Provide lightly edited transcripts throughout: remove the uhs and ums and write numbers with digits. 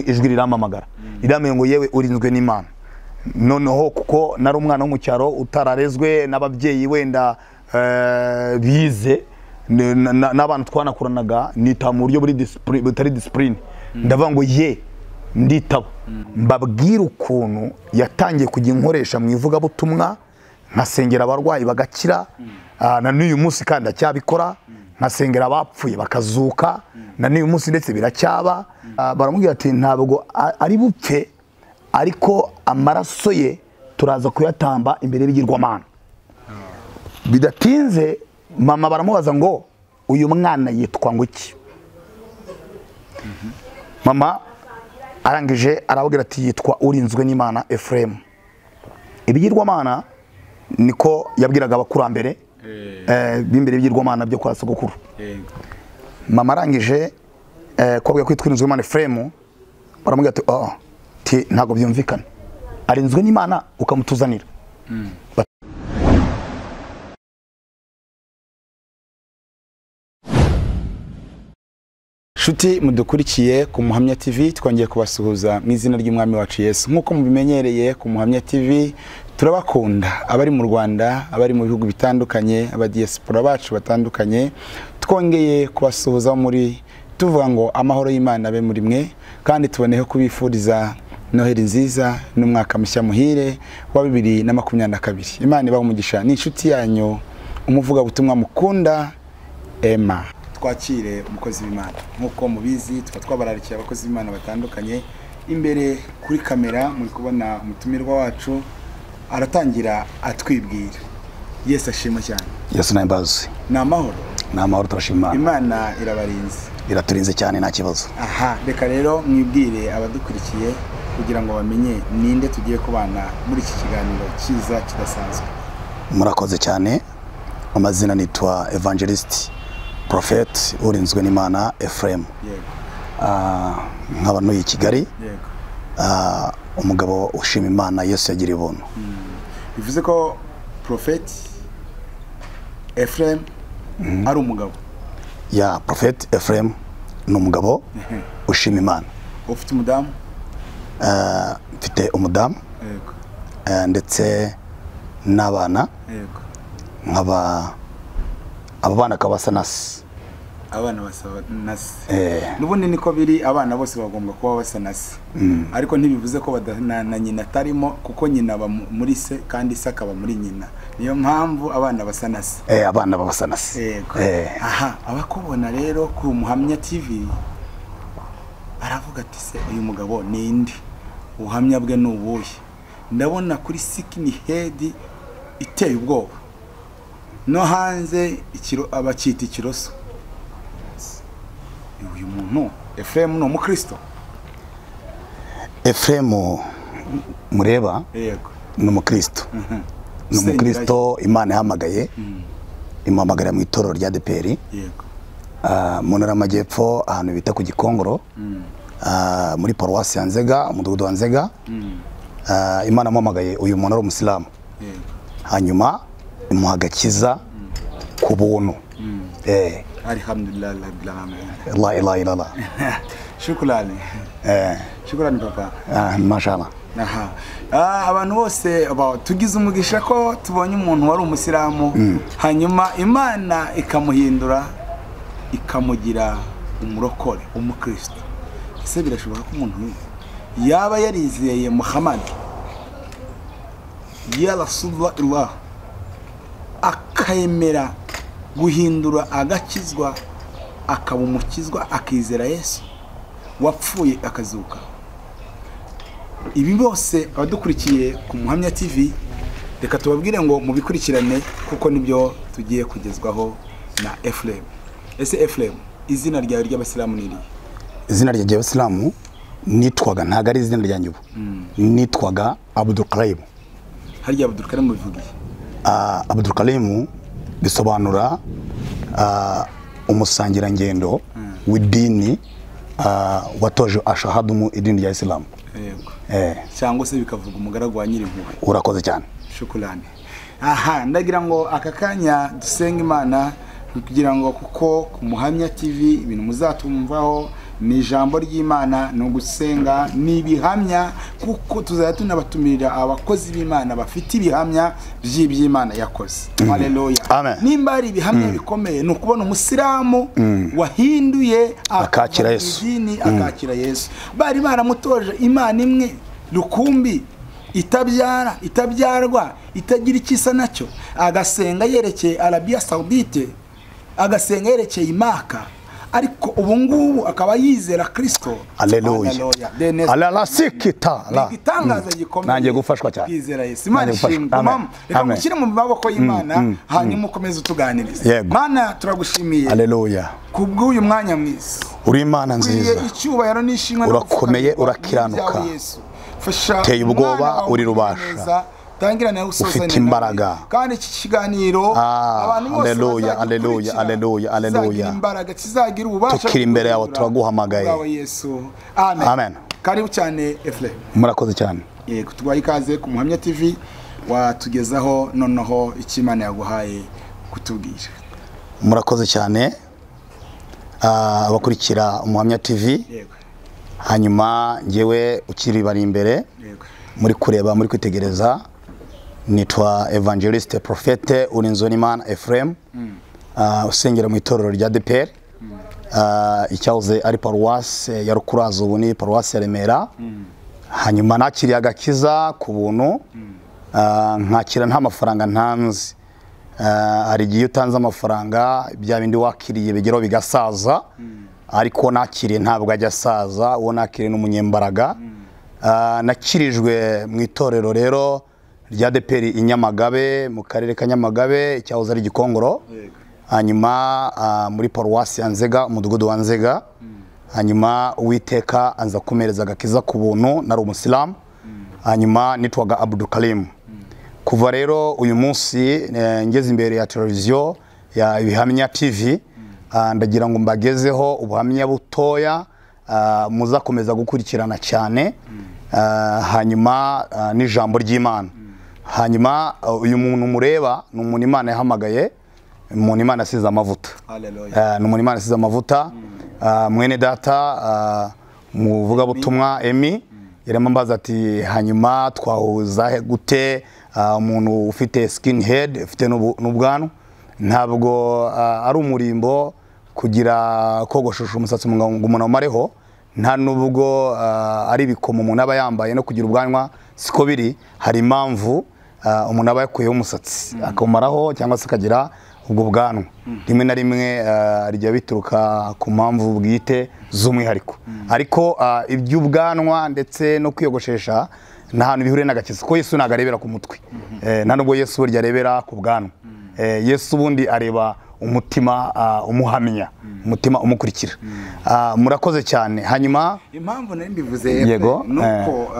Ijwi riramamagara rirameye ngo yewe urinzwe n'Imana. Noneho kuko nari umwana wo mu cyaro utararezwe n'ababyeyi wenda bize n'abantu twanakuranaga, nita mu buryo butari discipline, ndavuga ngo ye nditaba. Mbabwira ukuntu yatangiye kujya inkoresha mu ivugabutumwa, nkasengera abarwayi bagakira, na n'uyu munsi kandi acyabikora, nkasengera abapfuye bakazuka, na n'uyu munsi ndetse biracyaba. Baramubwira ati ntabwo ari bupfe, ariko amaraso ye turaza kuyatamba imbere y'ibigirwamana. Bidatinze mama baramubaza ngo uyu mwana yitwa ngo iki? Mama arangije arababwira ati yitwa urinzwe n'Imana Ephraim. Ibigirwamana niko yabwiraga abakurambere b'imbere y'ibigirwamana byo kwa sogokuru. Mama arangije kubabwira ko yitwa urinzwe n'Imana Ephraim, baramubwira ati oh, ti ntago byumvikana, arinzwe n'Imana ukamutuzanira. Shuti mudukurikiye ku Muhamya TV, twongeye kubasuhuza mu izina ry'Umwami wacu Yesu. Nkuko mubimenyereye ku Muhamya TV turabakunda, abari mu Rwanda, abari mu bihugu bitandukanye, aba diaspora bacu batandukanye, twongeye kubasuhuza muri tuvuga ngo amahoro y'Imana abe muri mwe, kandi tuboneho kubifuriza Noheli nziza n'umwaka mushya muhire wa 2022. Imana ibahe umugisha. Ni inshuti yanyu umuvuga butumwa mukunda Emma. Twakire umukozi w'Imana. Nkuko mubizi tuba twabararikiye abakozi b'Imana batandukanye. Imbere kuri kamera muri kubona umutumirwa wacu aratangira atwibwira. Yesu ashimwe cyane. Yesu nahimbaze. Ni amahoro. Ni amahoro, turashima Imana. Imana irabarinze. Iraturinze cyane nta kibazo. Aha, reka rero mwibwire abadukurikiye kugira ngo bamenye ninde tugiye kubana muri iki kiganiro cyiza kidasanzwe. Murakoze cyane. Amazina nitwa Evangelist Prophet urinzwe n'Imana Ephraim. Yego. Nkaba ntuye i Kigali. Yego. Umugabo ushima Imana Yesu yagiriye ubuntu. Bivuze ko Prophet Ephraim ari umugabo. Ya, Prophet Ephraim ni umugabo ushima Imana. Ufite umudamu? Mfite umudamu. Yego. Ndetse n'abana. Yego. Nkaba abo bana kabasa nasi. Abana basa nasi. Nubundi niko biri, abana bose bagomba kuba basa nasi. Ariko ntibivuze ko na nyina atarimo, kuko nyina aba muri se kandi se akaba muri nyina. Niyo mpamvu abana basa nasi. Abana basa nasi. Yego. Aha, abakubona rero ku Muhamya TV aravuga ati se uyu mugabo ni inde? Ubuhamya bwe ni ubuhe? Ndabona kuri skin head iteye ubwoba. No hanze abakita ikiroso. Uyu muntu Ephraim ni umukristo. Ephraim mureba? Yego. Ni umukristo. Ni umukristo Imana yahamagaye. Imuhamagara mu itorero rya ADEPR. Yego. Mu ntara y'Amajyepfo ahantu bita ku Gikongoro. Muri paruwasi ya Nzega, umudugudu wa Nzega. Imana yamuhamagaye uyu muntu ari umusilamu. Yego. Hanyuma imuha agakiza ku buntu. Alhamdulillah rabbil alamin. La ilaha illallah. Shukrani. Shukrani papa. Mashallah. Aha. Abantu bose tugize umugisha ko tubonye umuntu wari umusilamu, hanyuma Imana ikamuhindura ikamugira umurokore, umukristo. Ese birashoboka ko umuntu yaba yarizeye Muhammad ya Rasulullah akemera guhindura agakizwa akaba umukizwa akizera Yesu wapfuye akazuka? Ibi bose abadukurikiye ku Muhamya TV reka tubabwire ngo mubikurikirane kuko nibyo tugiye kugezwaho na Ephraim. Ese Ephraim, izina ryawe ry'abasilamu ni irihe? Izina ryanjye ry'abasilamu nitwaga, ntago ari izina ryanjye ubu. Nitwaga Abdul Karim. Harya Abdul Karim bivugiye? Abdul Karim bisobanura umusangirangendo w'idini watoje ashahadu mu idini rya Islam. Yego. Cyangwa se bikavuga umugaragu wa Nyirimpuhwe. Urakoze cyane. Shukrani. Aha, ndagira ngo aka kanya dusenga Imana kugira ngo kuko ku Muhamya TV ibintu muzatumvaho Ni ijambo ry'Imana, ni ugusenga, ni ibihamya, kuko tuzajya tunabatumirira abakozi b'Imana bafite ibihamya by'iby'Imana yakoze. Haleluya. Nimba ari ibihamya bikomeye ni ukubona umusilamu wahinduye akakira Yesu, akakira Yesu. Bari baramutoje Imana imwe rukumbi, itabyara, itabyarwa, itagira ikisa nacyo, agasenga yerekeye Arabia Saudite, agasenga yerekeye Imaka, ariko ubu ngubu akaba yizera Kristo. Haleluya. Alalasikita la. Igitangaza gikomeye. Nanjye gufashwa cyane. Kwizera Yesu. Imana ishimwe. Reka mushyire mu maboko y'Imana hanyuma ukomeze utuganirize. Mana, turagushimiye. Haleluya. Kubw'uyu mwanya mwiza. Uri Imana nziza. Icyubahiro n'ishimwe, urakomeye, urakiranuka. Teye ubwoba, uri rubasha. Ufite imbaraga. Kandi iki kiganiro abantu bose, haleluya, haleluya, haleluya, haleluya, imbaraga kizagira ububasha, tukiri imbere yawe turaguhamagaye Yesu. Amen. Amen. Karibu cyane Efle. Murakoze cyane. Yego, tubaye ikaze ku Muhamya TV, watugezaho noneho icyo Imana yaguhaye kutubwira. Murakoze cyane abakurikira Umuhamya TV. Yego. Hanyuma ngewe ukiri bari imbere. Yego. Muri kureba, muri kwitegereza, nitwa Evangeliste Prophète Urinzonimana Ephraim, usengera mu itorero rya DPR, icyahoze ari paruwase ya Rukurazo, ubu ni paruwase ya Remera. Hanyuma nakiriye agakiza ku buntu, nkakira nta mafaranga ntanze. Hari igihe utanze amafaranga bya bindi wakiriye bigeraho bigasaza, ariko nakiriye ntabwo ajya asaza, uwo nakiriye n'umunyembaraga. Nakirijwe mu itorero rero rya DPR i Nyamagabe, mu karere ka Nyamagabe, icyahoze ari Gikongoro. Hanyuma muri paruwasi ya Nzega, umudugudu wa Nzega. Hanyuma Uwiteka anza kumereza agakiza ku buntu, nari umusilamu. Hanyuma nitwaga Abdul Karim. Kuva rero uyu munsi ngeze imbere ya televiziyo ya Ibihamya TV, ndagira ngo mbagezeho ubuhamya butoya muzakomeza gukurikirana cyane, hanyuma n'ijambo ry'Imana. Hanyuma uyu muntu mureba ni umuntu Imana yahamagaye, umuntu Imana asize amavuta. Ni umuntu Imana asize amavuta. Mwene data muvuga butumwa Emi yarimo ambaza ati hanyuma twahuza gute umuntu ufite skin head, ufite n'ubwanwa? Ntabwo ari umurimbo kugira kogoshosha umusatsi ngo umuntu amareho, nta nubwo ari ibikomo umuntu aba yambaye no kugira ubwanwa siko biri. Hari impamvu umuntu aba yakuyeho umusatsi akamaraho cyangwa se akagira ubwo bwanwa. Rimwe na rimwe rijya bituruka ku mpamvu bwite z'umwihariko, ariko iby'ubwanwa ndetse no kwiyogoshesha nta hantu bihuriye n'agakiza, kuko Yesu ntabwo arebera ku mutwe, nta nubwo Yesu burya arebera ku bwanwa. Yesu ubundi areba umutima umuhamya, umutima umukurikira. Murakoze cyane. Hanyuma impamvu nari mbivuze yego nuko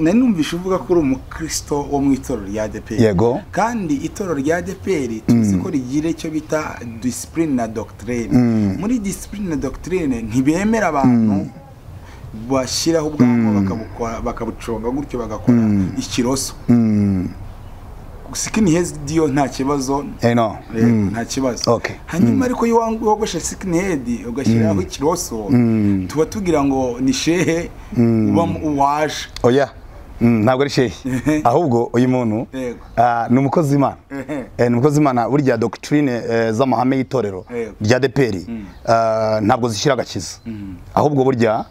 nari numvishe uvuga ko uri umukristo wo mu itorero rya ADEPR. Yego. Kandi itorero rya ADEPR tuzi ko rigira icyo bita discipline na doctrine. Muri discipline na doctrine ntibemera abantu bashyiraho ubwanwa bakabukora, bakabuconga gutyo bagakora ikiroso. Skin head dio nta kibazo. No. Nta kibazo. Hanyuma ariko iyo wogosha skin head ugashyiraho ikiroso, tuba tugira ngo ni shehe uba uwaje. Oya. Ntabwo ari shehe. Ahubwo uyu muntu ni umukozi w'Imana. Ni umukozi w'Imana. Burya doctrine z'amahame y'itorero rya DPR ntabwo zishyira agakiza. Ahubwo burya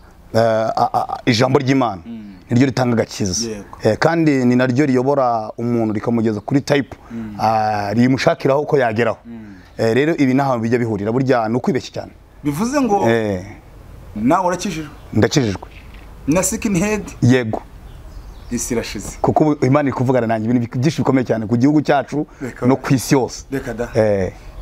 ijambo ry'Imana niryo ritanga agakiza, kandi ni naryo riyobora umuntu rikamugeza kuri type rimushakiraho uko yageraho. Rero ibi naho bijya bihurira, burya ni ukwibeshya cyane. Bivuze ngo nawe urakijijwe? Ndakijijwe. Na skin head? Yego. Isi irashize. Kuko Imana iri kuvugana nanjye ibintu byinshi bikomeye cyane ku gihugu cyacu no ku isi yose. Reka da.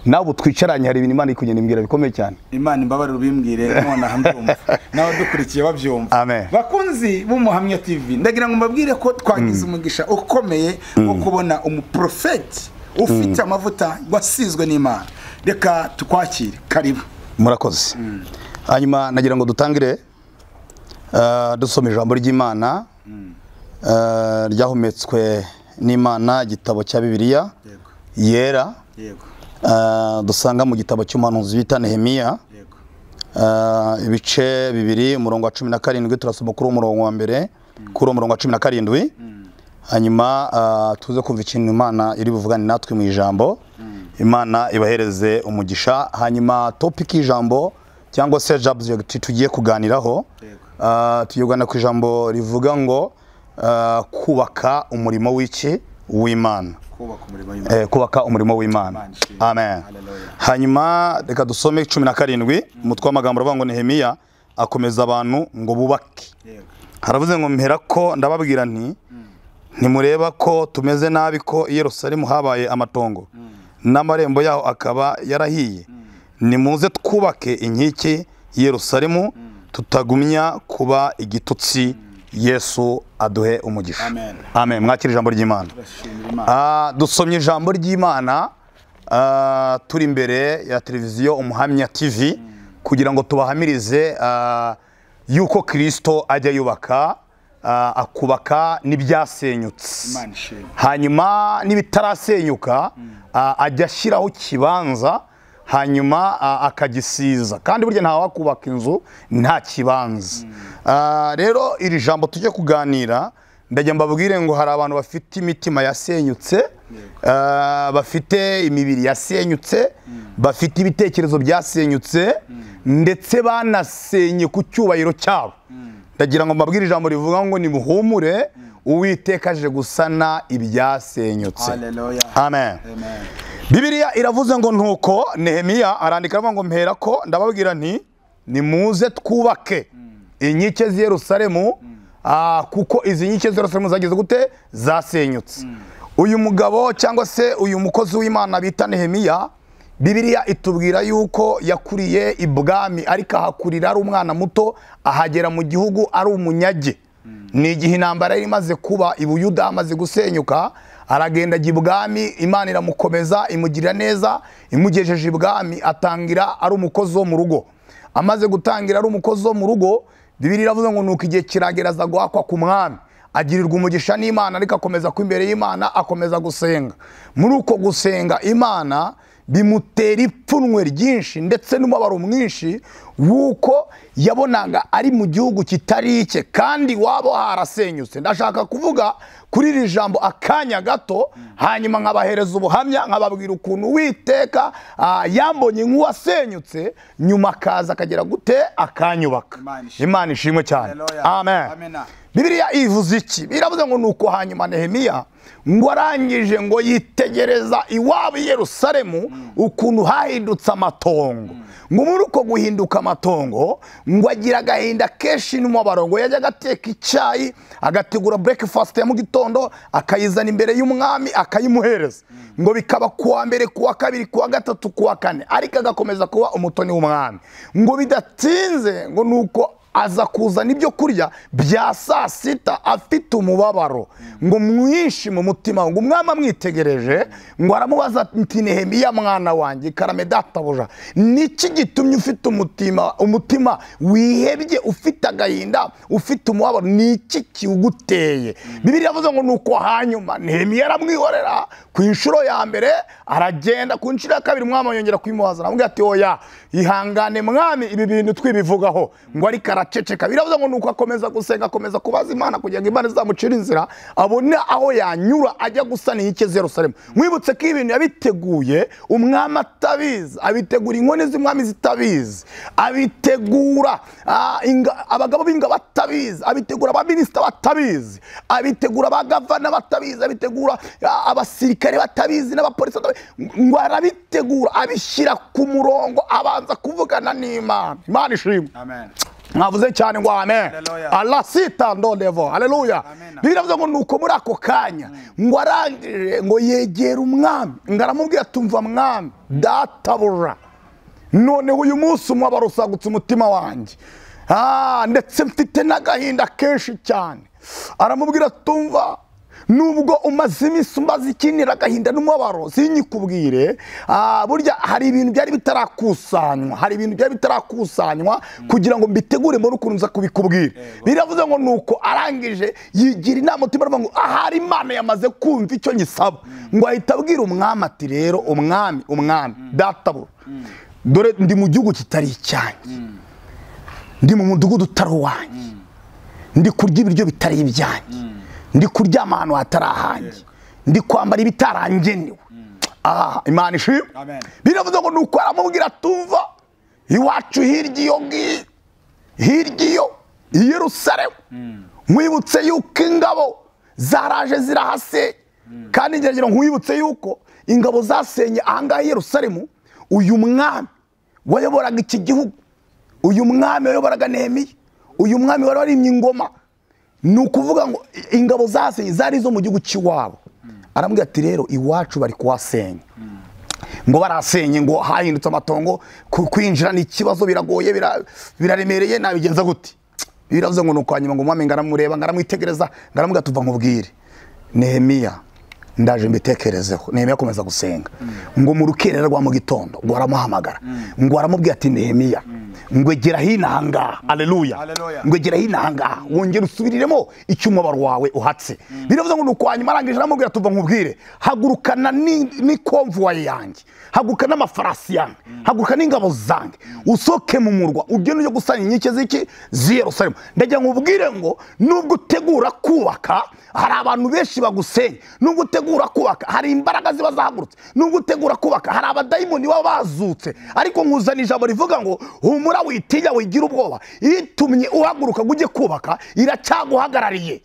Nawe twicaranye hari ibintu Imana iri kugenda imbwira bikomeye cyane. Imana imbabarire ubimbwire none aha mbyumva, n'abadukurikiye babyumva. Bakunzi b'Umuhamya TV, ndagira ngo mbabwire ko twagize umugisha ukomeye wo kubona umuprofeti ufite amavuta wasizwe n'Imana. Reka tukwakire, karibu. Murakoze. Hanyuma nagira ngo dutangire dusoma ijambo ry'Imana ryahumetswe n'Imana, igitabo cya Bibiliya yera. Yego. Dusanga mu gitabo cy'umuhanuzi bita Nehemiya. Yego. Ibice 2 umurongo wa 17 turasoma kuri umurongo wa mbere kuri umurongo wa 17 hanyuma tuze kumva ikintu Imana iri buvugane natwe mu ijambo. Imana ibahereze umugisha. Hanyuma topic y'ijambo cyangwa se subject tugiye kuganiraho, tugiye kuganira ku ijambo rivuga ngo kubaka umurimo w'iki w'Imana. Kubaka umurimo w'Imana. Amen. Hanyuma reka dusome 17 umutwe w'amagambo uravuga ngo Nehemiya akomeza abantu ngo bubake. Haravuze ngo mpera ko ndababwira nti ntimureba ko tumeze nabi ko i Yerusalemu habaye amatongo n'amarembo yaho akaba yarahiye, nimuze twubake inkike Yerusalemu tutagumya kuba igitutsi. Yesu aduhe umugisha. Amen. Amen. Mwakira ijambo ry'Imana. Dusomye ijambo ry'Imana turi imbere ya televiziyo Umuhamya TV kugira ngo tubahamirize yuko Kristo ajya yubaka, akubaka n'ibyasenyutse, hanyuma n'ibitarasenyuka ajya ashyiraho kibanza, hanyuma akagisiza. Kandi burya nta wakubaka inzu nta kibanza. Rero iri jambo tujye kuganira ndajya mbabwire ngo hari abantu bafite imitima yasenyutse, bafite imibiri yasenyutse, bafite ibitekerezo byasenyutse, ndetse banasenye ku cyubahiro cyabo. Ndagira ngo mbabwire ijambo rivuga ngo nimuhumure, Uwiteka aje gusana ibyasenyutse. Amen. Bibiliya iravuze ngo ntuko Nehemiya arandika avuga ngo mpera ko ndababwira nti nimuze twubake inkike z'i Yerusalemu, kuko izi nkike z'i Yerusalemu zageze gute? Zasenyutse. Uyu mugabo cyangwa se uyu mukozi w'Imana bita Nehemiya, Bibiliya itubwira yuko yakuriye ibwami, ariko ahakurira ari umwana muto, ahagera mu gihugu ari umunyage. Ni igihe intambara yari imaze kuba i Buyuda amaze gusenyuka, aragenda ajya ibwami, Imana iramukomeza imugirira neza, imugejeje ibwami atangira ari umukozi wo mu rugo. Amaze gutangira ari umukozi wo mu rugo, Bibiliya iravuze ngo nuko igihe kirageraza guhakwa ku mwami, agirirwa umugisha n'Imana, ariko akomeza ku imbere y'Imana, akomeza gusenga. Muri uko gusenga Imana bimutera ipfunwe ryinshi ndetse n'umubabaro mwinshi wuko yabonaga ari mu gihugu kitari icye kandi wabo harasenyutse. Ndashaka kuvuga kuri iri jambo akanya gato, hanyuma nkabahereza ubuhamya, nkababwira ukuntu Uwiteka yambonye nk'uwasenyutse, nyuma akaza akagera gute akanyubaka. Imana ishimwe cyane. Amen. Bibiliya ivuze iki? Biravuze ngo nuko hanyuma Nehemiya ngo arangije ngo yitegereza iwabo i Yerusalemu ukuntu hahindutse amatongo. Ngo muri uko guhinduka amatongo ngo agira agahinda kenshi n'umubabaro, ngo yajyaga ateka icyayi, agategura breakfast ya mu gitondo, akayizana imbere y'umwami akayimuhereza, ngo bikaba kuwa mbere, kuwa kabiri, kuwa gatatu, kuwa kane, ariko agakomeza kuba umutoni w'umwami. Ngo bidatinze ngo nuko aza kuzana ibyo kurya bya saa sita afite umubabaro ngo mwinshi mu mutima. Ngo umwami amwitegereje ngo aramubaza ati Nehemiya mwana wanjye, karame databuja, niki gitumye ufite umutima wihebye, ufite agahinda, ufite umubabaro, niki kiwuguteye? Bibiliya iravuze ngo nuko hanyuma Nehemiya aramwihorera ku inshuro ya mbere, aragenda. Ku inshuro ya kabiri umwami yongera kuyimubaza, aramubwira ati oya, ihangane mwami, ibi bintu twibivugaho. Ngo ariko araceceka. Biravuze ngo nuko akomeza gusenga, akomeza kubaza Imana kugira ngo Imana izamucire inzira, abone aho yanyura ajya gusana inkike z'i Yerusalemu. Mwibutse ko ibintu yabiteguye umwami atabizi, abitegura inkone z'umwami zitabizi, abitegura abagabo b'ingabo batabizi, abitegura abaminisita batabizi, abitegura abagavana batabizi, abitegura abasirikare batabizi n'abapolisi batabizi. Ngo arabitegura, abishyira ku murongo, abanza kuvugana n'Imana. Imana ishimwe. Amen. Mwavuze cyane ngo amen. Allah sita ndolevo. Haleluya. Biravuze ngo nuko muri ako kanya ngo arangije ngo yegera umwami, ngo aramubwira tumva mwami databura, none uyu munsi umubabaro usagutse umutima wanjye, ndetse mfite n'agahinda kenshi cyane. Aramubwira tumva, nubwo umaze iminsi umbaza ikinira agahinda n'umubabaro sinyikubwire, burya hari ibintu byari bitarakusanywa, hari ibintu byari bitarakusanywa kugira ngo mbitegure mbone ukuntu nza kubikubwira. Biravuze ngo nuko arangije yigira inama mutima, aravuga ngo ahari Imana yamaze kumva icyo nyisaba. Ngo ahita abwira umwami ati rero umwami, databura, dore ndi mu gihugu kitari icyanjye, Ndi mu mudugudu utari uwanjye, ndi kurya ibiryo bitari ibyanjye, ndi kuryama ahantu hatari ahanjye, ndi kwambara ibitarangenewe. Imana ishimwe. Biravuze ngo nuko aramubwira tumva iwacu hirya iyo ngiyo, hirya iyo i Yerusalemu, nkwibutse yuko ingabo zaraje zirahasenya. Kandi ngerageza nkwibutse yuko ingabo zasenye ahangaha i Yerusalemu, uyu mwami wayoboraga iki gihugu, uyu mwami wayoboraga Nehemiya, uyu mwami wari warimye ingoma, ni ukuvuga ngo ingabo zasenye zari zo mu gihugu cy'iwabo. Aramubwira ati rero iwacu bari kuhasenya, ngo barasenye, ngo hahindutse amatongo, kwinjira ni ikibazo, biragoye, biraremereye, nabigenza gute? Biravuze ngo nuko hanyuma ngo umwami ngaramureba, ngaramwitegereza, ngaramubwira tuva nkubwire Nehemiya, ndaje mbitekerezeho. Nehemiya akomeza gusenga, ngo mu rukerera rwa mu gitondo ngo aramuhamagara, ngo aramubwira ati Nehemiya, ngo egera hino ahangaha. Haleluya. Ngo egera hino ahangaha wongere usubiriremo icyo umubabaro wawe uhatse. Biravuze ngo nuko hanyuma arangije aramubwira tuva nkubwire, hagurukana n'ikonvoye yanjye, haguruka n'amafarasi yanjye, haguruka n'ingabo zanjye, usohoke mu murwa ugende ujye gusana inkike z'iki z'i Yerusalemu. Ndagira ngo ubwire ngo nubwo utegura kubaka hari abantu benshi bagusenya, nubwo utegura kubaka hari imbaraga ziba zahagurutse, nubwo utegura kubaka hari abadayimoni baba bazutse, ariko nkuzana ijambo rivuga ngo humura, witinya, wigira ubwoba, itumye uhaguruka ngo ujye kubaka iracyaguhagarariye.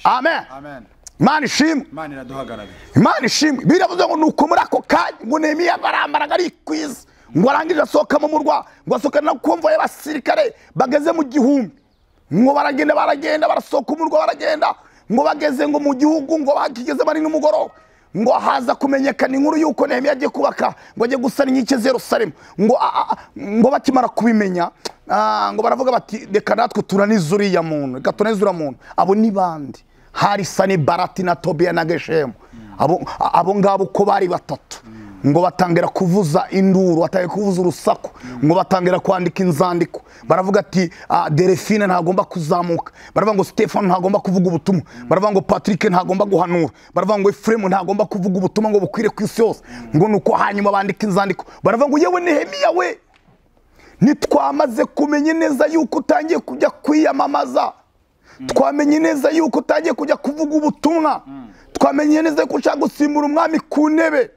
Amen. Imana ishimwe. Imana iraduhagarariye. Imana ishimwe. Biravuze ngo nuko muri ako kanya ngo Nehemiya barambaraga arikwiza, ngo arangije asohoka mu murwa, ngo asohokana na konvoye y'abasirikare bageze mu 1000, ngo baragenda baragenda barasohoka umurwa baragenda, ngo bageze ngo mu gihugu, ngo bakigeze bari n'umugoroba, ngo haza kumenyekana inkuru yuko Nehemiya agiye kubaka, ngo agiye gusana inkike z'i Yerusalemu. Ngo ngo bakimara kubimenya, ngo baravuga bati reka natwe tunanize uriya muntu, reka tunanize uriya muntu. Abo ni bande? Hari Sanibalati na Tobiya na Geshemu. Abo ngabo uko bari batatu, ngo batangira kuvuza induru, batangira kuvuza urusaku, ngo batangira kwandika inzandiko. Baravuga ati Delphine ntagomba kuzamuka, baravuga ngo Stefano ntagomba kuvuga ubutumwa, baravuga ngo Patrick ntagomba guhanura, baravuga ngo Ephraim ntagomba kuvuga ubutumwa ngo bukwire ku isi yose. Ngo nuko hanyuma bandika inzandiko, baravuga ngo yewe Nehemiya we, nitwamaze kumenya neza yuko utangiye kujya kwiyamamaza, twamenye neza yuko utangiye kujya kuvuga ubutumwa, twamenye neza yuko ushaka gusimbura umwami ku ntebe.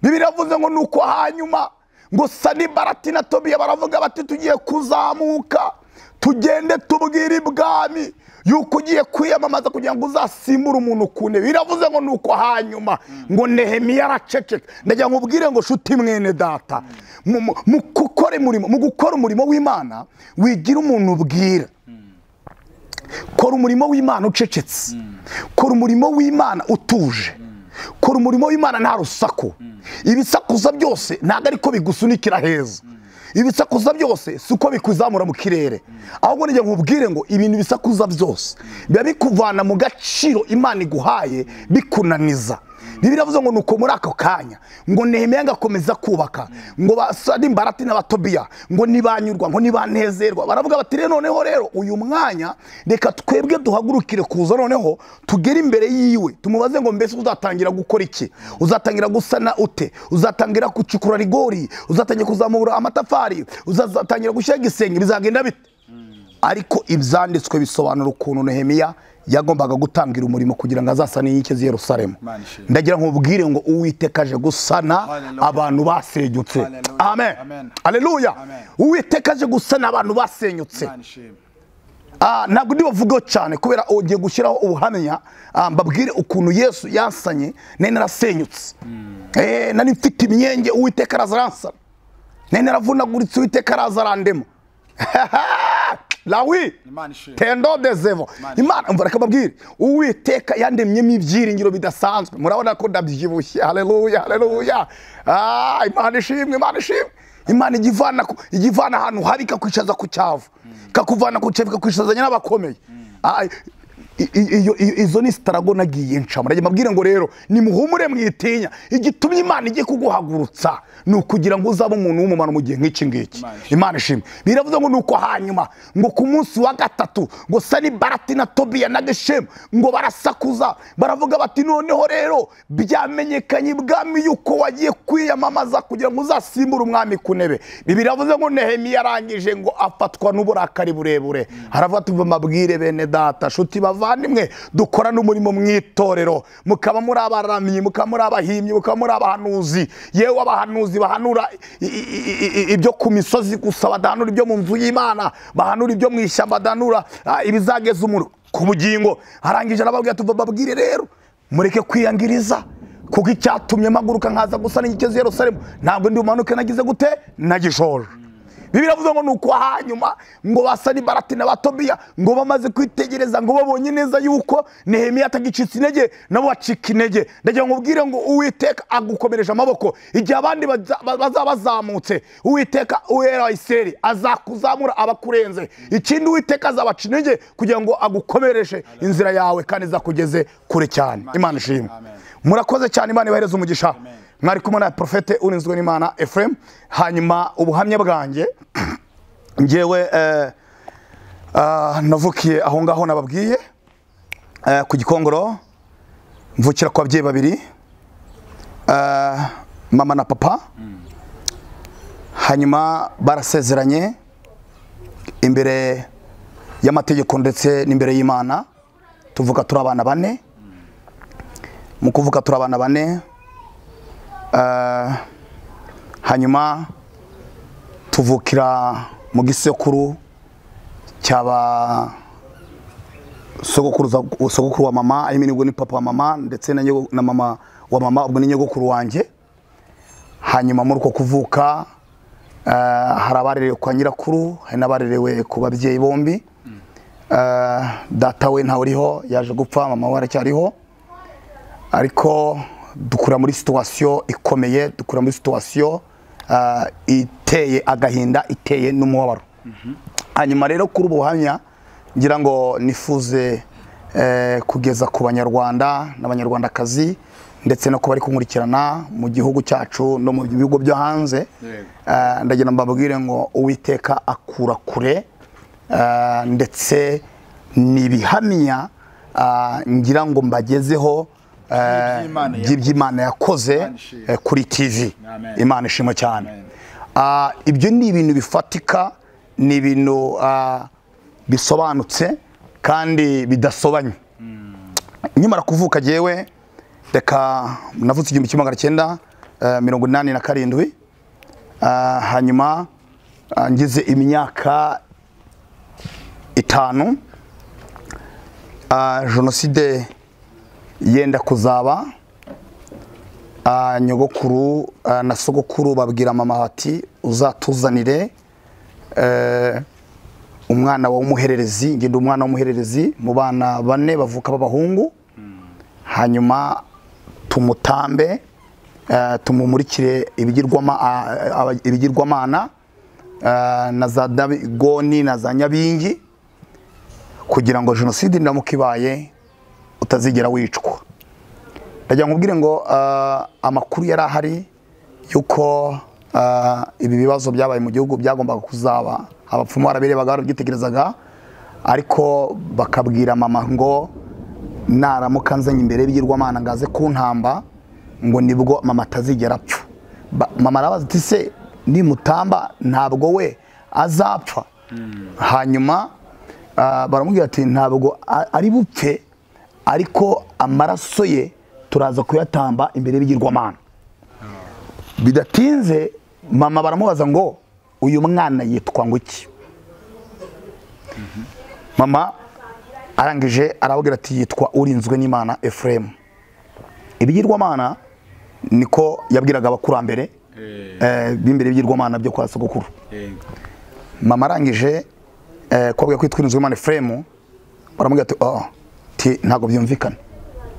Bibiliya iravuze ngo nuko hanyuma ngo Sanibalati na Tobiya baravuga bati tugiye kuzamuka tugende tubwire ibwami yuko ugiye kwiyamamaza kugira ngo uzasimbure umuntu ku ntebe. Biravuze ngo nuko hanyuma ngo Nehemiya araceceka. Ndagira ngo ubwire ngo shuti mwene data, mu gukora umurimo w'Imana wigira umuntu ubwira. Kora umurimo w'Imana ucecetse, kora umurimo w'Imana utuje, kora umurimo w'Imana nta rusaku. Ibisakuza byose ntabwo ariko bigusunikira heza, ibisakuza byose si uko bikuzamura mu kirere, ahubwo nijye nkubwire ngo ibintu bisakuza byose biba bikuvana mu gaciro Imana iguhaye, bikunaniza. Bibiliya iravuze ngo nuko muri ako kanya ngo Nehemiya ngakomeza kubaka, ngo Sanibalati na Tobiya ngo nibanyurwa, ngo nibanezerwa, baravuga bati rero noneho rero uyu mwanya reka twebwe duhagurukire kuza noneho tugere imbere yiwe tumubaze ngo mbese uzatangira gukora iki, uzatangira gusana ute, uzatangira gucukura rigori, uzatangira kuzamura amatafari, uzatangira gushyira igisenge, bizagenda bite? Ariko ibyanditswe bisobanura ukuntu Nehemiya yagombaga gutangira umurimo kugira ngo azasane inkike z'i Yerusalemu. Ndagira ngo ubwire ngo Uwiteka aje gusana abantu basenyutse. Amen. Haleluya. Uwiteka aje gusana abantu basenyutse. Ntabwo ndibavugaho cyane kubera ugiye gushyiraho ubuhamya, mbabwire ukuntu Yesu yansanye nari narasenyutse. Nari mfite imyenge, Uwiteka araza aransana. Nari naravunaguritse, Uwiteka araza arandema. Lawi tendo dezevo. Imana umva reka mbabwire, Uwiteka yandemyemo ibyiringiro bidasanzwe. Murabona ko ndabyibushye. Haleluya, haleluya. Imana ishimwe, Imana ishimwe. Imana igivana ahantu habi ikakwicaza ku cyavu, ikakuvana ku cyavu ikakwicazanya n'abakomeye. Izo ni sitarago nagiye ncamo. Ndagira mbabwire ngo rero nimuhumure mwitinya, igitumye Imana igiye kuguhagurutsa ni ukugira ngo uzabe umuntu w'umumaro mu gihe nk'iki ngiki. Imana ishimwe. Biravuze ngo nuko hanyuma ngo ku munsi wa gatatu ngo Sanibarati na Tobiya na Geshemu ngo barasakuza baravuga bati noneho rero byamenyekanye ibwami yuko wagiye kwiyamamaza kugira ngo uzasimbure umwami ku ntebe. Biravuze ngo Nehemiya yarangije ngo afatwa n'uburakari burebure, aravuga ati mbabwire bene data shuti bavandimwe dukorana umurimo mu itorero, mukaba muri abaramyi, mukaba muri abahimbyi, mukaba muri abahanuzi, yewe abahanuzi bahanura ibyo ku misozi gusa, badahanura ibyo mu nzu y'Imana, bahanura ibyo mu ishyamba, badanura ibizageza umuntu ku bugingo. Arangije arababwira ati mbabwire rero mureke kwiyangiriza, kuko icyatumye mpaguruka nkaza gusa n'igikezo Yerusalemu ntabwo ndi bumanuke nagize gute nagishoje. Bibiliya iravuga ngo nuko hanyuma ngo ba Sanibarati na ba Tobiya ngo bamaze kwitegereza ngo babonye neza yuko Nehemiya atagicitse intege nabo bacika intege. Ndagira ngo ubwire ngo Uwiteka agukomereje amaboko igihe abandi bazaba bazamutse, Uwiteka uwera wa Isirayeli azakuzamura abakurenze. Ikindi Uwiteka azabaca intege kugira ngo agukomereshe inzira yawe kandi izakugeze kure cyane. Imana ishimwe. Murakoze cyane, Imana ibahereze umugisha. Mwari kumwe na Profete Urinzwe n'Imana Ephraim. Hanyuma ubuhamya bwanjye ngewe navukiye aho ngaho nababwiye ku Gikongoro, mvukira ku babyeyi babiri, mama na papa. Hanyuma barasezeranye imbere y'amategeko ndetse n'imbere y'Imana, tuvuka turi abana bane. Mu kuvuka turi abana bane, hanyuma tuvukira mu gisekuru cyaba sogokuru wa mama, I mean ubwo ni papa wa mama ndetse na mama wa mama, ubwo ni nyogokuru wanjye. Hanyuma muri uko kuvuka hari abarerewe kwa nyirakuru, hari n'abarerewe ku babyeyi bombi. Data we ntawe uriho, yaje gupfa, mama we aracyariho, ariko dukura muri situation ikomeye, dukura muri situation iteye agahinda, iteye n'umubabaro. Hanyuma rero kuri ubu buhamya ngira ngo nifuze kugeza ku banyarwanda n'abanyarwandakazi ndetse no kuba bari kunkurikirana mu gihugu cyacu no mu bihugu byo hanze, ndagira mbabwire ngo Uwiteka akura kure, ndetse nibihamya ngira ngo mbagezeho by'Imana yakoze kuri TV. Imana ishimwe cyane. Ibyo ni ibintu bifatika, ni ibintu bisobanutse kandi bidasobanye. Nyamara kuvuka jewe reka navutse 1987, hanyuma ngize imyaka 5, jenoside yenda kuzaba, nyogokuru na sogokuru babwira mama bati uzatuzanire umwana wa umuhererezi. Ngende umwana w'umuhererezi mu bana bane bavuka b'abahungu, hanyuma tumutambe, tumumurikire ibigirwamana na za Dagoni na za Nyabingi, kugira ngo jenoside ndamuka ibaye utazigera wicwa. Ndagira nkubwire ngo amakuru yari ahari yuko ibi bibazo byabaye mu gihugu byagombaga kuzaba, abapfumu barabirebaga barabyitegerezaga, ariko bakabwira mama ngo naramuka nzanye imbere y'ibigirwamana ngaze kuntamba ngo nibwo mama atazigera apfa. Mama arabaza ati se nimutamba ntabwo we azapfa? Hanyuma baramubwira ati ntabwo ari bupfe, ariko amaraso ye turaza kuyatamba imbere y'ibigirwamana. Bidatinze mama baramubaza ngo uyu mwana yitwa ngo iki? Mama arangije arababwira ati yitwa Urinzwe n'Imana Ephraim. Ibigirwamana niko yabwiraga abakurambere b'imbere y'ibigirwamana byo kwa sogokuru. Mama arangije kubabwira ko yitwa Urinzwe n'Imana Ephraim, baramubwira ati oh, ti ntago byumvikana,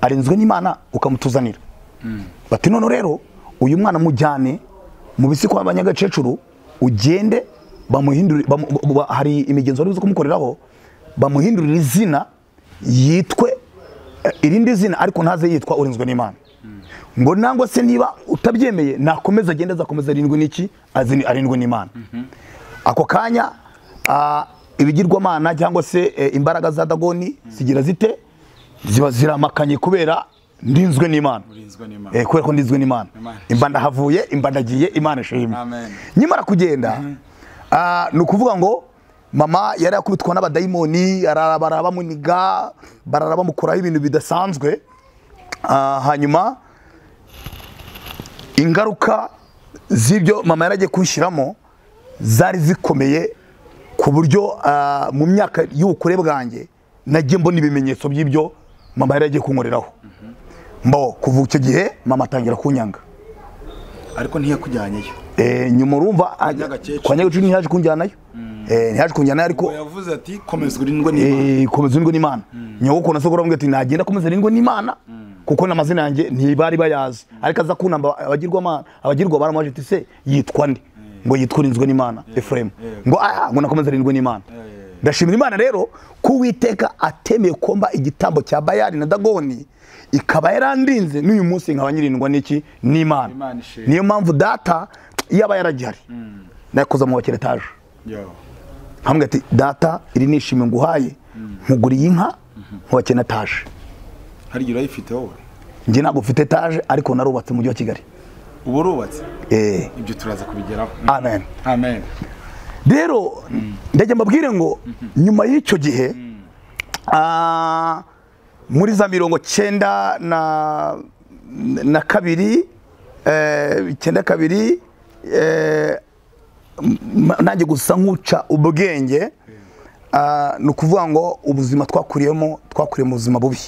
arinzwe n'Imana ukamutuzanira. Bati none rero uyu mwana mujyane mu bisi kwa abanyagacecuru, ugende bamuhindure, hari imigenzo bari kumukoreraho, bamuhindurira izina yitwe irindi zina ariko ntaze yitwa urinzwe n'Imana. Ngo nangwa se niba utabyemeye nakomeza agenda azakomeza arindwe n'iki, arindwe n'Imana. Ako kanya ibigirwamana cyangwa se imbaraga za Dagoni zigira zite, ziba ziramakanye kubera ndinzwe n'Imana. Kubera ko ndinzwe n'Imana, imba ndahavuye, imba ndagiye, Imana ishimwe. Nyimara kugenda ni ukuvuga ngo mama yari yakubitwa n'abadayimoni, ararabara bamuniga, barara bamukuraho ibintu bidasanzwe. Hanyuma ingaruka z'ibyo mama yaragiye kunshyiramo zari zikomeye ku buryo mu myaka y'ubukure bwanjye nagiye mbona ibimenyetso by'ibyo mama yaragiye kunkoreraho. Mbo kuva icyo gihe mama atangira kunyanga. Ariko ntiyakujyanyeyo. Nyuma urumva kwa Nyagakecuru ntiyaje kunjyanayo. Ntiyaje kunjyanayo ariko yavuze ati komeza urindwe n'Imana. Komeza urindwe n'Imana. Nyogokuru na sogokuru bamubwira ati nagenda komeza urindwe n'Imana kuko n'amazina yanjye ntibari bayazi. Ariko aza kunamba abagirwa abagirwa baramubaje ati se yitwa nde? Ngo yitwa urinzwe n'Imana Ephraim. Ngo ngo nakomeza arindwe n'Imana. Ndashimira Imana rero ko Uwiteka atemeye komba igitambo cya Bayali na Dagoni, ikaba yarandinze n'uyu munsi nkaba nyirindwa n'iki, n'Imana. Niyo mpamvu data yaba yaragihari nakoza mu bakire etaje. Hamwe ati data iri nishimwe nguhaye, nkuguriye inka nkubakire etaje. Hari igihe urayifite wowe? Njye ntabwo mfite etaje ariko narubatse mu mujyi wa Kigali. Ubu urubatse? Ibyo turaza kubigeraho. Amen. Amen. Rero ndajya mbabwire ngo nyuma y'icyo gihe muri za 92 92 nanjye gusa nkuca ubwenge. Ni ukuvuga ngo ubuzima twakuriyemo, twakuriye mu buzima bubi.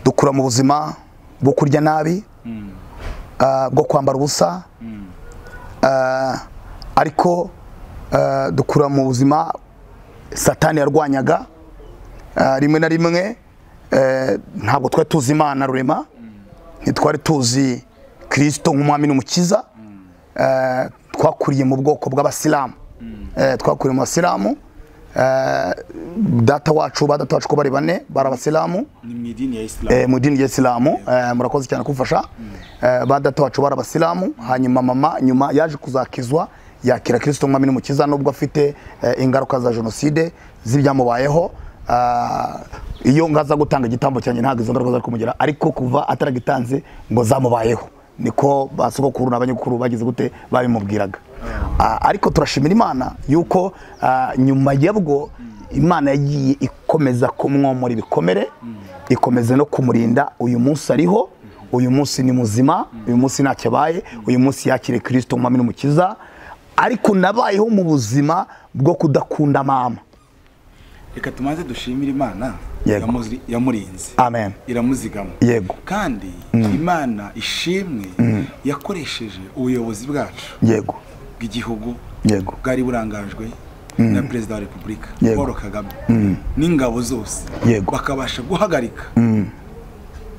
Dukura mu buzima bwo kurya nabi, bwo kwambara ubusa, ariko dukura mu buzima Satani yarwanyaga. Rimwe na rimwe ntabwo twari tuzi Imana rurema, ntitwari tuzi Kristo nk'umwami n'umukiza. Twakuriye mu bwoko bw'abasilamu. Twakuriye mu basilamu. Data wacu ba data wacu ko bari bane bari abasilamu, ni mu idini ya Islam. Mu idini ya Islam. Murakoze cyane kumfasha. Ba data wacu bari abasilamu, hanyuma mama nyuma yaje kuzakizwa yakira Kristo nk'umwami n'umukiza, nubwo afite ingaruka za jenoside z'ibyamubayeho. Iyo ngaza gutanga igitambo cyanjye ntabwo izo ngaruka zari kumugera, ariko kuva ataragitanze ngo zamubayeho, niko basogokuru n'abanyukuru bagize gute babimubwiraga. Ariko turashimira Imana yuko nyuma yabwo Imana yagiye ikomeza kumwomora ibikomere, ikomeza no kumurinda. Uyu munsi ariho, uyu munsi ni muzima, uyu munsi ntacyabaye, uyu munsi yakire Kristo nk'umwami n'umukiza. Ariko nabayeho mu buzima bwo kudakunda mama. Reka tumaze dushimire Imana yamurinze. Amen. Iramuzigama. Yego. Kandi Imana ishimwe yakoresheje ubuyobozi bwacu. Yego. Bw'igihugu. Yego. Bwari burangajwe na Perezida wa Republika Paul Kagame n'ingabo zose. Yego. Bakabasha guhagarika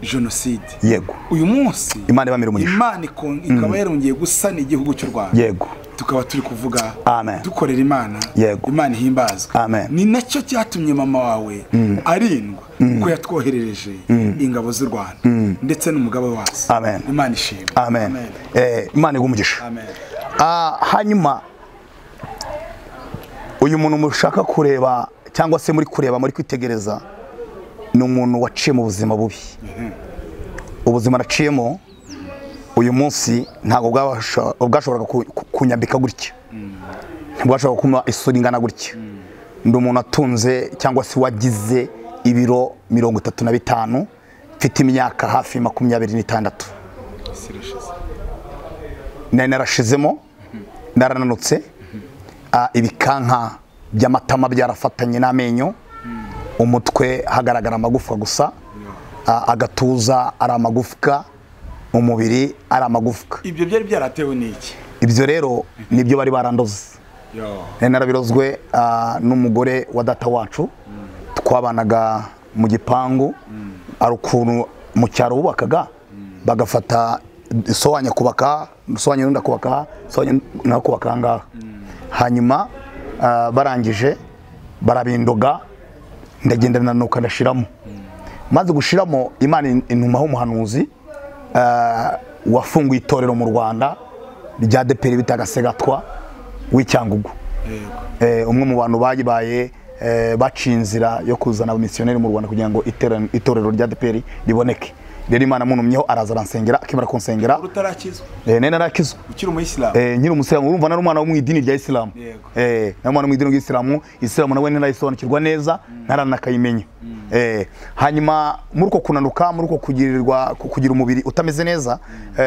jenoside. Yego. Uyu munsi Imana ibamira umugisha. Imana ikaba yarongeye gusana igihugu cy'u Rwanda. Yego. Tukaba turi kuvuga Amen. Dukorera Imana. Yego. Imana ihimbazwe. Amen. Ni nacyo cyatumye mama wawe arindwa, kuko yatwoherereje ingabo z'u Rwanda ndetse n'umugabo wazo. Amen. Imana ishimwe. Amen. Imana iguhe umugisha. Amen. Hanyuma uyu muntu mushaka kureba cyangwa se muri kureba muri kwitegereza ni umuntu waciye mu buzima bubi. Ubuzima naciyemo uyu munsi ntabwo bwashoboraga kunyambika gutya, ntibwashoboraga kumpa isura ingana gutya. Ndi umuntu atunze cyangwa se wagize ibiro 35, mfite imyaka hafi 26. Nari narashizemo, narananutse, ibikanka by'amatama byarafatanye n'amenyo, umutwe hagaragara amagufwa gusa, agatuza ari amagufwa, umubiri ari amagufwa. Ibyo byari byaratewe n'iki? Ibyo rero nibyo bari barandoze. Nari narabirozwe n'umugore wa data wacu, twabanaga mu gipangu, ari ukuntu mu cyaro bubakaga bagafata sohanya kubaka, sohanya n'undi akubaka, sohanya nawe kubaka ngaha. Hanyuma barangije barabindoga, Ndagenda nanuka ndashiramo. Maze gushiramo Imana intumaho umuhanuzi wafunguye itorero mu Rwanda rya ADEPR bitaga Segatwa w'Icyangugu. Umwe mu bantu bayibaye baciye inzira yo kuzana abamisiyoneri mu Rwanda kugira ngo itorero rya ADEPR riboneke. Rero Imana munumyeho araza aransengera, akimara kunsengera. Utarakizwa? Nene narakizwa. Ukiri umuyisilamu? Nkiri umusilamu, urumva nari umwana wo mu idini rya Islam. Nari umwana mu idini rya Islam, Islam nawe narayisobanukirwa neza, naranakayimenya. Hanyuma muri uko kunanuka, muri uko kugirirwa kugira umubiri utameze neza,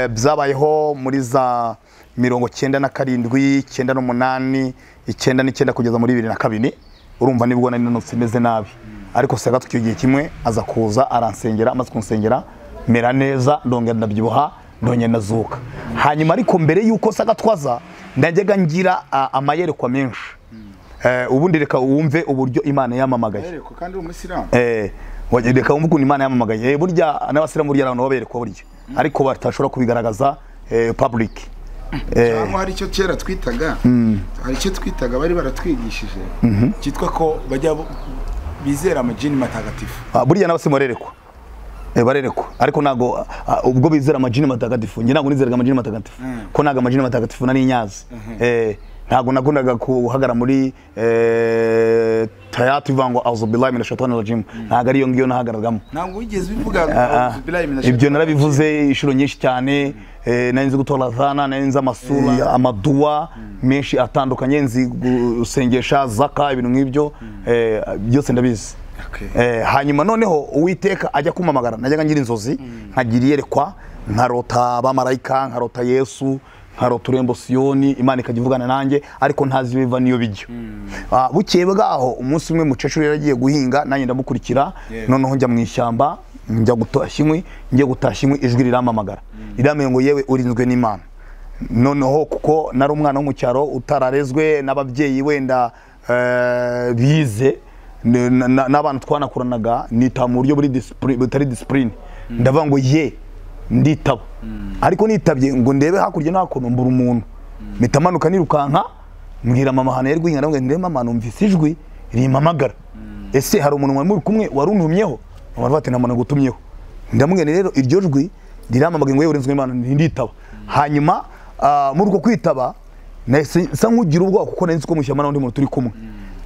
byabayeho muri za 97, 98, 99 kugeza muri 2002. Urumva nibwo nari nanutse meze nabi. Ariko Segatwa icyo gihe kimwe aza kuza aransengera, amaze kunsengera mera neza, ndongera ndabyibuha, ndongera ndazuka. Hanyuma ariko mbere yuko Segatwa ndajyaga ngira amayerekwa menshi. Ubundi reka wumve uburyo Imana yamamagaye. Yerekwa kandi umuyisilamu? Reka wumve ukuntu Imana yamamagaye. Burya n'abasilamu burya abantu baberekwa burya, ariko batashobora kubigaragaza public. Cyangwa hari icyo kera twitaga, hari icyo twitaga bari baratwigishije cyitwa ko bajya bizera amajini matagatifu. Burya n'abasilamu barerekwa. Barerekwa, ariko nago ubwo bizera amajini matagatifu, nge nago nizeraga amajini matagatifu. Ko naga amajini matagatifu nari nyazi. Ntago nakundaga kuhagara muri tayatu ivango auzubillahi minashaitani rajim. Ntago ariyo ngiyo nahagaragamo. Ntabwo wigeze ubivuga auzubillahi minashaitani. Ibyo narabivuze inshuro nyinshi cyane. Nari nzi gutora adhana, nari nzi amasura, amaduwa menshi atandukanye, nzi gusengesha zaka, ibintu nk'ibyo byose ndabizi. Hanyuma noneho Uwiteka ajya kumamagara, najyaga ngira inzozi, nkagira iyerekwa, nkarota abamarayika, nkarota Yesu, nkarota urembo Siyoni, Imana ikajya ivugana nanjye, ariko ntazi biva niyo bijya. Bukeye bwaho umunsi umwe mukecuru yaragiye guhinga, nanjye ndamukurikira, noneho njya mu ishyamba, njya gutashya inkwi, njye gutashya inkwi, ijwi riramamagara. Riramubwira ngo yewe urinzwe n'Imana. Noneho kuko nari umwana wo mu cyaro utararezwe n'ababyeyi wenda bize, n'abantu twanakuranaga, nita mu buryo butari discipline. Ndavuga ngo ye nditaba. Ariko nitabye ngo ndebe hakurya no hakuno mbura umuntu. Mpita manuka nirukanka, mbwira mama hano yari guhinga, ndamubwira ndebe mama numvise ijwi rimpamagara. Ese hari umuntu mwari muri kumwe waruntumyeho? Mama ati nta muntu ngutumyeho. Ndamubwira rero iryo jwi riramamagaye ngo yewe urinzwe n'Imana, nditaba. Hanyuma muri uko kwitaba nahise nsa nkugira ubwoba kuko nari nzi ko mu ishyamba n'undi muntu turi kumwe.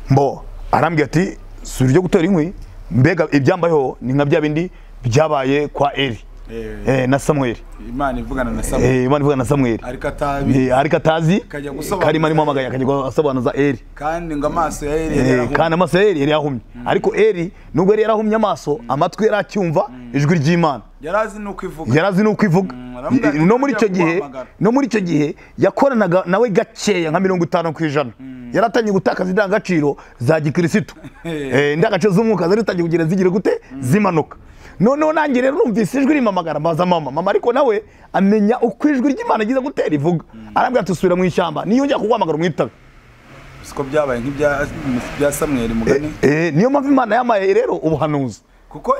Mbo arambwira ati si ibyo gutera inkwi, mbega ibyambayeho ni nka bya bindi byabaye kwa Eli na Samuel. Imana ivugana na Samuel. Imana ivugana na Samuel. Ariko atazi. Karima arimo amagaye akajya asobanuza Eli. Kandi ngo amaso ya Eli yari yarahumye. Kandi amaso ya Eli yari yarahumye. Ariko Eli nubwo yari yarahumye amaso, amatwi yari acyumva ijwi ry'Imana. Yarazi nuko ivuga. Yarazi nuko ivuga. No muri icyo gihe yakoranaga nawe gakeya nka 50%. Yaratangiye gutakaza indangagaciro za gikristo. Indangagaciro z'umwuka zari zitangiye kugera zigira gute zimanuka. Noneho nanjye rero numvise ijwi rimamagara mbaza mama, mama ariko nawe amenya uko ijwi ry'Imana giza gutera ivuga. Arambwira ati subira mu ishyamba, niyo njya kuguhamagara umwitabe. Siko byabaye nk'ibya bya Samuel mugani. Niyo mpamvu Imana yamaye rero ubuhanuzi. Kuko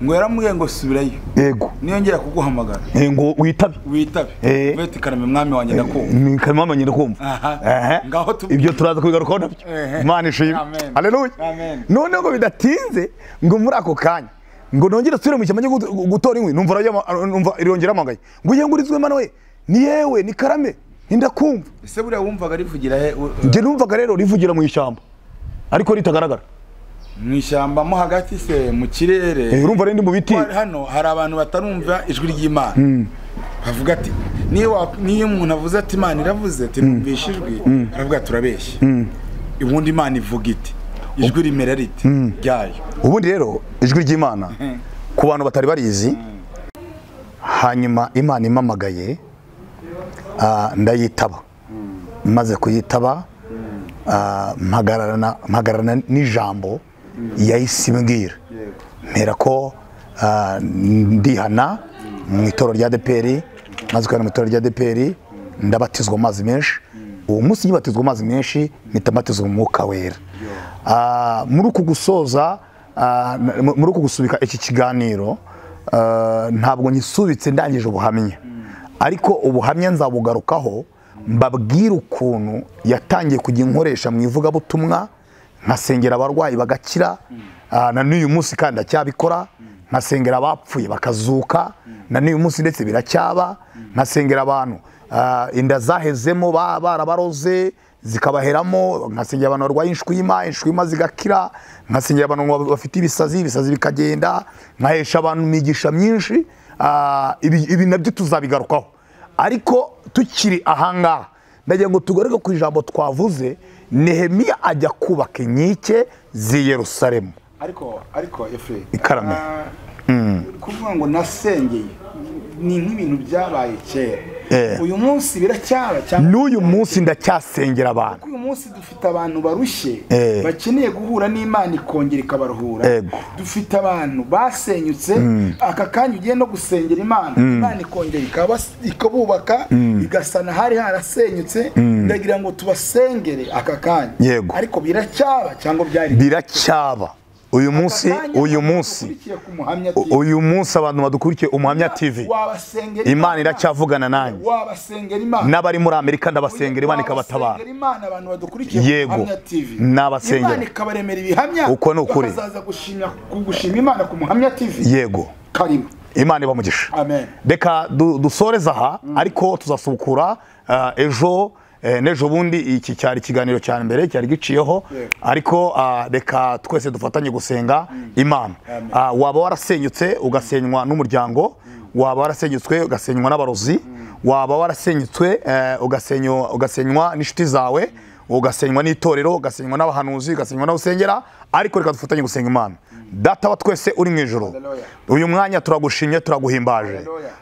ngo yaramubwiye ngo subirayo. Yego. Niyo ngira kuguhamagara. Ngo witabe. Witabe. Wete karame mwami wanjye ndakumva. Ni karame mwami wanjye ndakumva. Ngaho ibyo turaza kubigarukaho nabyo. Imana ishimwe. Haleluya. Noneho ngo bidatinze ngo muri ako kanya ngo nongere asubire mu ishyamba njye gutora inkwi, numva irongera amagaye ngo yewe ngurizwe Imana we, ni yewe ni karame ndakumva. Ese buriya wumvaga rivugira he? Njye numvaga rero rivugira mu ishyamba ariko ritagaragara. Mu ishyamba mo hagati se mu kirere. Urumva rero ndi mu biti. Hano hari abantu batarumva ijwi ry'Imana. Bavuga ati niyo umuntu avuze ati Imana iravuze ati numvishe ijwi, aravuga turabeshya. Ubundi Imana ivuga iti ijwi rimera riti ryayo. Ubundi rero ijwi ry'Imana ku bantu batari barizi, hanyuma Imana imamagaye ndayitaba. Maze kuyitaba mpagararana n'ijambo yahise imbwira. Mpera ko ndihana mu itorero rya ADEPR, maze kwihana mu itorero rya ADEPR ndabatizwa amazi menshi. Uwo munsi nyibatizwa amazi menshi mpita mbatizwa Umwuka Wera. Muri uku gusoza, muri uku gusubika iki kiganiro, ntabwo nyisubitse ndangije ubuhamya, ariko ubuhamya nzabugarukaho mbabwira ukuntu yatangiye kujya inkoresha mu ivugabutumwa Nkasengera abarwayi bagakira. Na n'uyu munsi kandi ndacyabikora. Nkasengera abapfuye bakazuka. Na n'uyu munsi ndetse biracyaba. Nkasengera abantu inda zahezemo barabaroze zikabaheramo. Nkasengera abantu barwaye inshwima zigakira. Nkasengera abantu bafite ibisazi bikagenda. Nkahesha abantu imigisha myinshi. Ibi nabyo tuzabigarukaho, ariko tukiri ahangaha ndagira ngo tugaruke ku ijambo twavuze. Nehemiya ajya kubaka inkike z'i Yerusalemu. Ariko Efraim, ikarame kuvuga ngo nasengeye ni nk'ibintu byabaye kera. Uyu munsi biracyaba cyangwa n'uyu munsi ndacyasengera abantu. Uyu munsi dufite abantu barushye bakeneye guhura n'Imana ikongera ikabaruhura. Dufite abantu basenyutse, aka kanya ugiye no gusengera Imana, Imana ikongera ikabubaka igasana hari harasenyutse. Ndagira ngo tubasengere aka kanya. Ariko biracyaba cyangwa byari biracyaba. Uyu munsi abantu badukurikiye Umuhamya TV, Imana iracyavugana nanjye. N'abari muri Amerika ndabasengera, Imana ikabatabara. Yego, nabasengera uko ni ukuri. Yego, Imana ibamugisha. Reka dusoreze aha, ariko tuzasubukura ejo n'ejo bundi. Iki cyari ikiganiro cya mbere cyari giciyeho, ariko reka twese dufatanye gusenga Imana. Waba warasenyutse ugasenywa n'umuryango, waba warasenyutswe ugasenywa n'abarozi, waba warasenyutswe ugasenywa n'inshuti zawe, ugasenywa n'itorero, ugasenywa n'abahanuzi, ugasenywa n'abusengera, ariko reka dufatanye gusenga Imana. Data wa twese uri mu ijuru, uyu mwanya turagushimye, turaguhimbaje.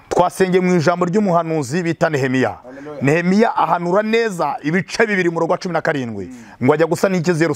Twasengeye mu ijambo ry'umuhanuzi bita Nehemiya. Nehemiya ahanura neza ibice 2 mu rwa 17 ngo ajya gusa n'ikizeru.